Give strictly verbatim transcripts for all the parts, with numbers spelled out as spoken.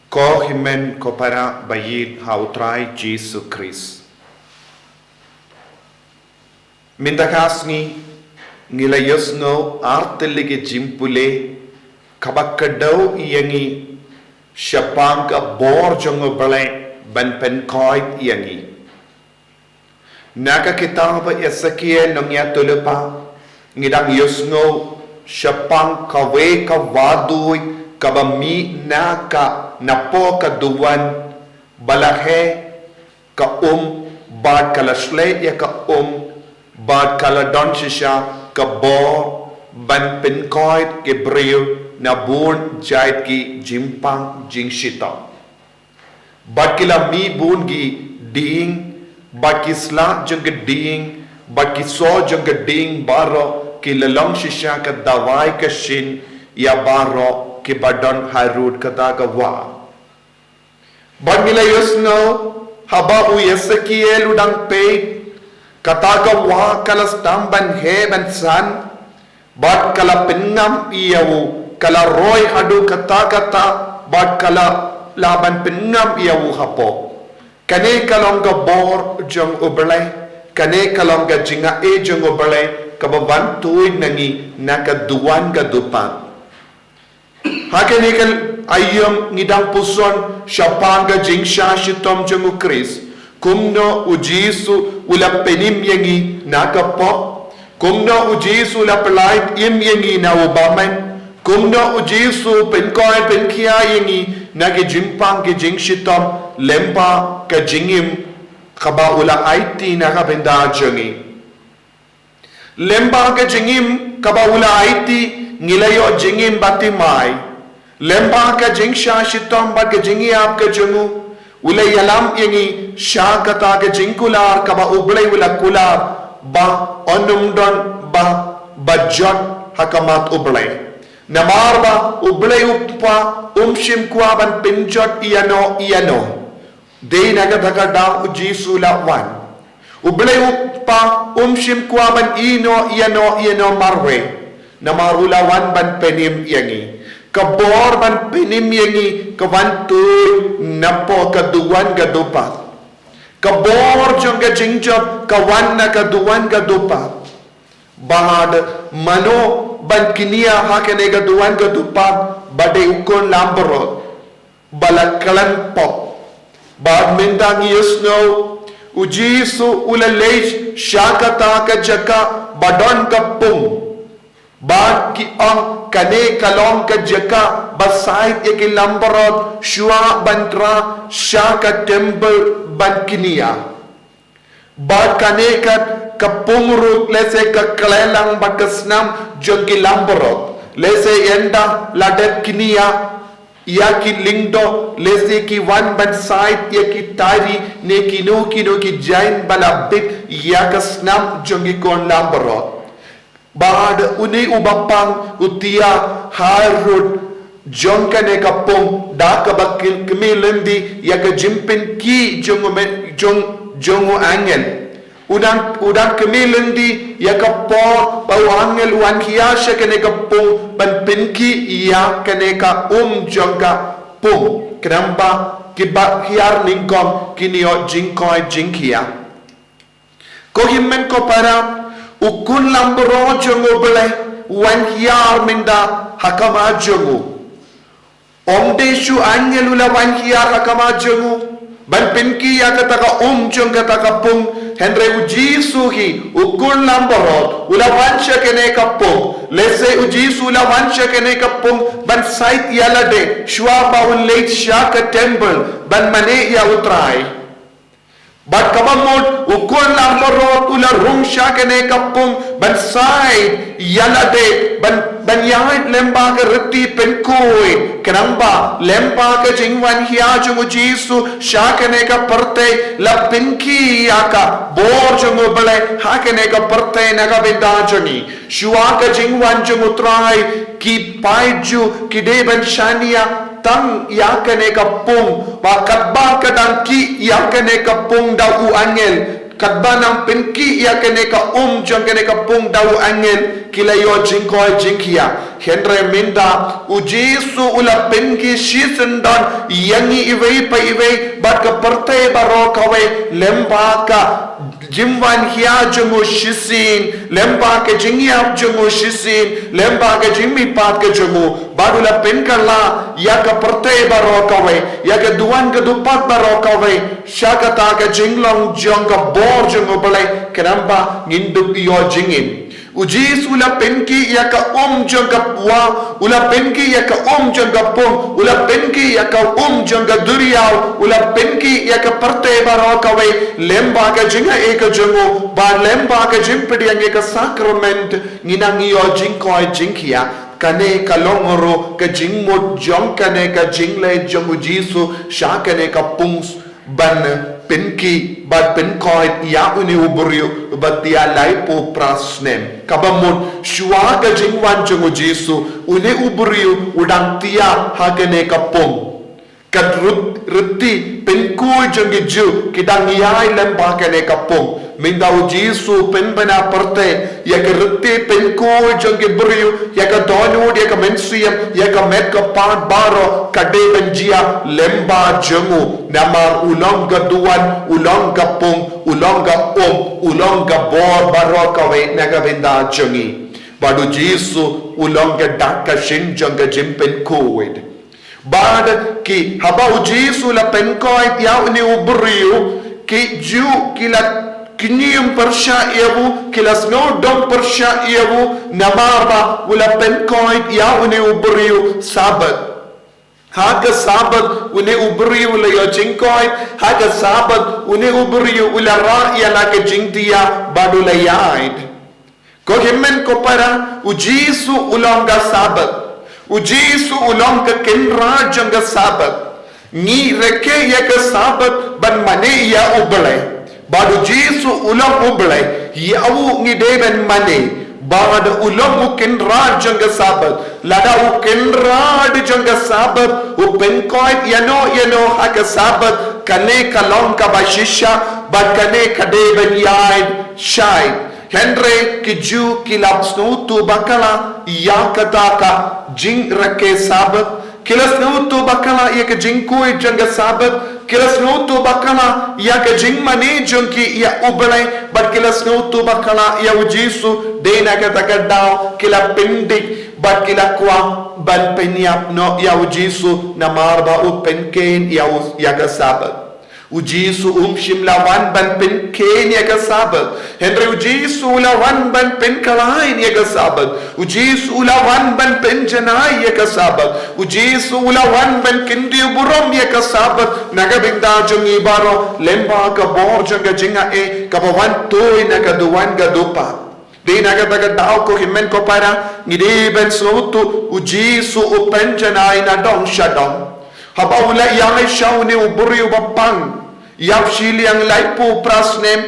Ko hynmen ko para ba ïeit ha u Trai Jisu Khrist. Mynta ka sngi ngi la ïohsngew ar tylli ki jingpule kaba kdew ïa ngi shaphang ka bor jong U Blei ban pynkhuid ïa ngi. Na ka kitab Esekiel nongïathuhlypa ngi dang ïohsngew shaphang kawei ka wahduid kaba mih na ka, napoh ka duwan, ba la heh ka um bad ka la shlei ïa ka um bad ka la don shisha ka bor ban pynkhuid ki briew na bun jait ki jingpang jingshitom. Bad ki la mih bun ki dieng, bad ki sla jong ki dieng, bad ki soh jong ki dieng baroh ki la long shisha ka dawai ka shin ïa baroh kiba don harud kata ka wah. Bad ngi la ïohsngew haba u Esekiel u dang peit, kata ka wah ka la sdang ban heh ban san, bad ka la pynngam ïa u, ka la roi haduh katta katta, bad ka la lah ban pynngam ïa u hapoh. Kane ka long ka bor jong U Blei, kane ka long ka jingaiei jong U Blei, kaba wan tuid na ngi na ka duwan ka dupat. Ha kane ka aïom ngi dang puson shaphang ka jingshah shitom jong U Khrist. Kumno U Jisu u la pynim ïa ngi na ka pop. Kumno U Jisu u la pyllait im ïa ngi na u bymman. Kumno U Jisu u pynkhuid pynkhia ïa ngi na ki jingpang ki jingshitom lyngba ka jingim kaba u la aiti na ka bynta jong ngi. Lyngba ka jingim kaba u la aiti ngi la ïoh jingim bathymmai. Lyngba ka jingshah shitom bad ka jingïap ka jong u, u la ïalam ïa ngi sha kata ka jingkular kaba U Blei u la kular ba un ym don ba, ba jot ha khmat U Blei. Namar ba U Blei u Kpa um shym kwah ban pynjot ïano ïano. Dei na kata ka daw U Jisu u la wan. U Blei u Kpa um shym kwah ban ïehnoh ïano ïano marwei. Namar u la wan ban pynim ïa ngi. Ka bor ban pynim ïa ngi ka wan tuid napoh ka duwan ka dupat. Ka bor jong ka jingjop ka wan na ka duwan ka dupat. Bad mano ban kñia ha kane ka duwan ka dupat? Ba dei u khun langbrot ba la khlem pop. Bad mynta ngi ïohsngew U Jisu u la leit sha kata ka jaka ba don ka pung. Bad ki ong kane ka long ka jaka ba sait ïa ki langbrot shuwa ban trah sha ka temple ban kñia. Bad kane ka, ka pung ruh lehse ka khleh lang bad ka snam jong ki langbrot. Lehse ynda la dep kñia ïa ki lyngdoh, lehse ki wan ban sait ïa ki tari ne kino kino ki jaiñ ba la bit ïa ka snam jong ki khun langbrot. Bad une u bapang u thiah harud jong kane ka pung da kaba kmie lynti ïa ka jingpynkiew jong u me-, jong, jong u angel. U dang, u dang kmie lynti ïa ka por ba u angel u wan hiar sha kane ka pung ban pynkiew ïa kane ka um jong ka pung. Khnang ba kiba hiar nyngkong kin ïoh jingkoit jingkhiah. Ko hynmen ko para, u khun langbrot jong U Blei u wan hiar mynta ha khmat jong u. Ym dei shu angel u la wan hiar ha khmat jong u ban pynkiew ïa kata ka um jong kata ka pung, hynrei U Jisu hi u khun langbrot u la wan sha kane ka pung. Lehse U Jisu u la wan sha kane ka pung ban sait ïa lade shuwa ba un leit sha ka temple ban mane ïa U Trai. Bad kaba mut u khun langbrot u la rung sha kane ka pung ban sait ïa lade ban, ban ïaid lyngba ka riti pynkhuid, khnang ba lyngba ka jingwan hiar jong U Jisu sha kane ka pyrthei la pynkiew ïa ka bor jong U Blei ha kane ka pyrthei na ka bynta jong ngi. Shuwa ka jingwan jong U Trai ki paid Jiw ki dei ban shaniah tang ïa kane ka pung, bad katba ka dang kiew ïa kane ka pung da u angel, Katba nang pynkhih ïa kane ka um jong kane ka pung da u angel, ki la ïoh jingkoit jingkhiah. Hynrei mynta u Jisu u la pynkhih shisyndon ïa ngi iwei pa iwei bad ka pyrthei baroh kawei, lem bad ka jingwan hia jong u shisien, lem bad ka jingïap jong u shisien, lem bad ka jingmihpat ka jong u. Bad u la pynkylla ïa ka pyrthei baroh kawei, ïa ka duwan ka dupat baroh kawei, sha kata ka jinglong jong ka bor jong u Blei, khnang ba ngin dup ïoh jingim. U Jisu u la pynkhih ïa ka um jong ka wah, u la pynkhih ïa ka um jong ka pung, u la pynkhih ïa ka um jong ka duriaw, u la pynkhih ïa ka pyrthei baroh kawei, lem bad ka jingai ka jong u, bad lem bad ka jingpdiang ïa ka sakrament, ngin nang ïoh jingkoit jingkhiah. Kane ka long ruh ka jingmut jong kane ka jingleit jong u Jisu sha kane ka pung ban pynkhih bad pynkoit ïa une u briew uba thiah laiphew phra snem. Kaba mut shuwa ka jingwan jong u Jisu, une u briew u dang thiah ha kane ka pung. Ka rut-, riti pynkhuid jong ki Jiw ki dang ïai lem bad kane ka pung. Mynta u Jisu u pynbna pyrthei ïa ka riti pynkhuid jong ki briew, ïa ka dohnud, ïa ka mynsiem, ïa ka met ka phad baroh, ka dei ban jia lem bad jong u. Namar u long ka duwan, u long ka pung, u long ka um, u long ka bor baroh kawei na ka bynta jong ngi. Bad u Jisu u long ka dak ka shin jong ka jingpynkhuid. Bad ki, haba u Jisu u la pynkoit ïa une u briew, ki Jiw ki la kñium pyrshah ïa u, ki la sngewdom pyrshah ïa u, namar ba u la pynkoit ïa une u briew Sabbath. Ha ka Sabbath une u briew u la ïoh jingkoit, ha ka Sabbath une u briew u la rah ïa la ka jingthiah bad u la ïaid. Ko hynmen ko para, u Jisu u long ka Sabbath. U Jisu u long ka kynrad jong ka Sabbath. Ngi rakhe ïa ka Sabbath ban mane ïa u Blei. Bad u Jisu u long u Blei, ïa u ngi dei ban mane. Bad u long u kynrad jong ka Sabbath. Lada u kynrad jong ka Sabbath u pynkoit ïano ïano ha ka Sabbath, kane ka long kaba shisha, bad kane ka dei ban ïaid shai. Hynrei ki Jiw ki la sngewthuh bakla ïa kata ka jingrakhe Sabbath. Ki la sngewthuh bakla ïa ka jingkhuid jong ka Sabbath. Ki la sngewthuh bakla ïa ka jingmane jong ki ïa u Blei. Bad ki la sngewthuh bakla ïa u Jisu. Dei na kata ka daw ki la pyndik bad ki la kwah ban pynïap noh ïa u Jisu namar ba u pynkheiñ ïa u, ïa ka Sabbath. U Jisu um shym la wan ban pynkheiñ ïa ka Sabbath. Hynrei u Jisu u la wan ban pynkhlaiñ ïa ka Sabbath. U Jisu u la wan ban pynjanai ïa ka Sabbath. U Jisu u la wan ban kyntiew burom ïa ka Sabbath na ka bynta jong ngi baroh, lem bad ka bor jong ka jingai kaba wan tuid na ka duwan ka dupat. Dei na kata ka daw ko hynmen ko para, ngi dei ban sngewthuh, u Jisu u pynjanai na dong sha dong. Haba u la ïaid sha une u briew ba pang ïap shiliang laiphew phra snem,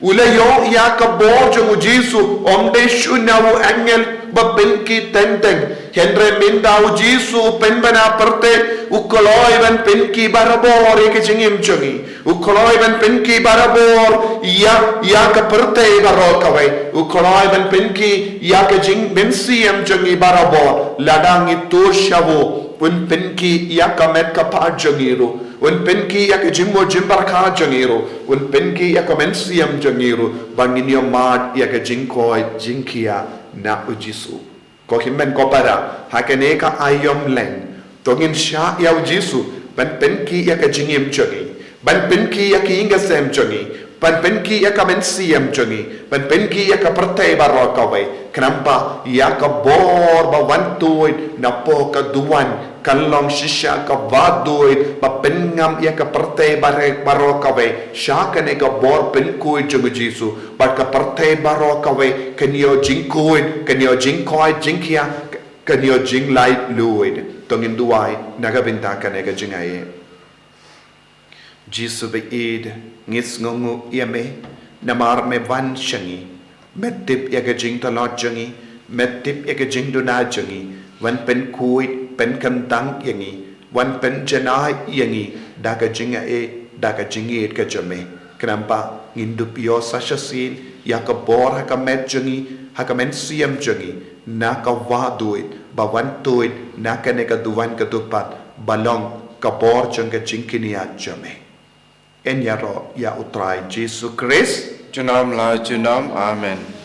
u la ïoh ïa ka bor jong u Jisu, ym dei shuh na u angel ba pynkhih teng teng. Hynrei mynta u Jisu u pynbna pyrthei, u kloi ban pynkhih barabor ïa ka jingim jong ngi. U kloi ban pynkhih barabor ïa, ïa ka pyrthei baroh kawei. U kloi ban pynkhih ïa ka jingmynsiem jong ngi barabor. Lada ngi tur sha u, un pynkhih ïa ka met ka phad jong ngi ruh. Un pynkhih ïa ka jingmut jingpyrkhat jong ngi ruh. Un pynkhih ïa ka mynsiem jong ngi ruh. Ba ngin ïoh mad ïa ka jingkoit jingkhiah na u Jisu. Ko hynmen ko para, ha kane ka aïom leng, to ngin shah ïa u Jisu ban pynkhih ïa ka jingim jong ngi, ban pynkhih ïa ka ïing ka sem jong ngi, ban pynkhih ïa ka mynsiem jong ngi, ban pynkhih ïa ka pyrthei baroh kawei. Khnang ba ïa ka bor ba wan tuid napoh ka duwan, kan long shisha kaba tuid ba pynngam ïa ka pyrthei bare-, baroh kawei sha kane ka bor pynkhuid jong u Jisu. Bad ka pyrthei baroh kawei kan ïoh jingkhuid, kan ïoh jingkoit jingkhiah, kan ïoh jinglaitluid. To ngin duwai na ka bynta kane ka jingaiei. Jisu ba ïeit, ngi sngewnguh ïa me namar me wan sha ngi. Me tip ïa ka jingtlot jong ngi, me tip ïa ka jingduna jong ngi. Wan pynkhuid, pynkyntang ïa ngi, wan pynjanai ïa ngi da ka jingaiei, da ka jingïeit ka jong me. Khnang ba Ngin dup ïoh sa shisien ïa ka bor ha ka met jong ngi, ha ka mynsiem jong ngi, na ka wah duid ba wan tuid na kane ka duwan ka dupat ba long ka bor jong ka jingkynïaid jong me. Yn ïaroh ïa U Trai Jisu Khrist. Junom la junom. Amen.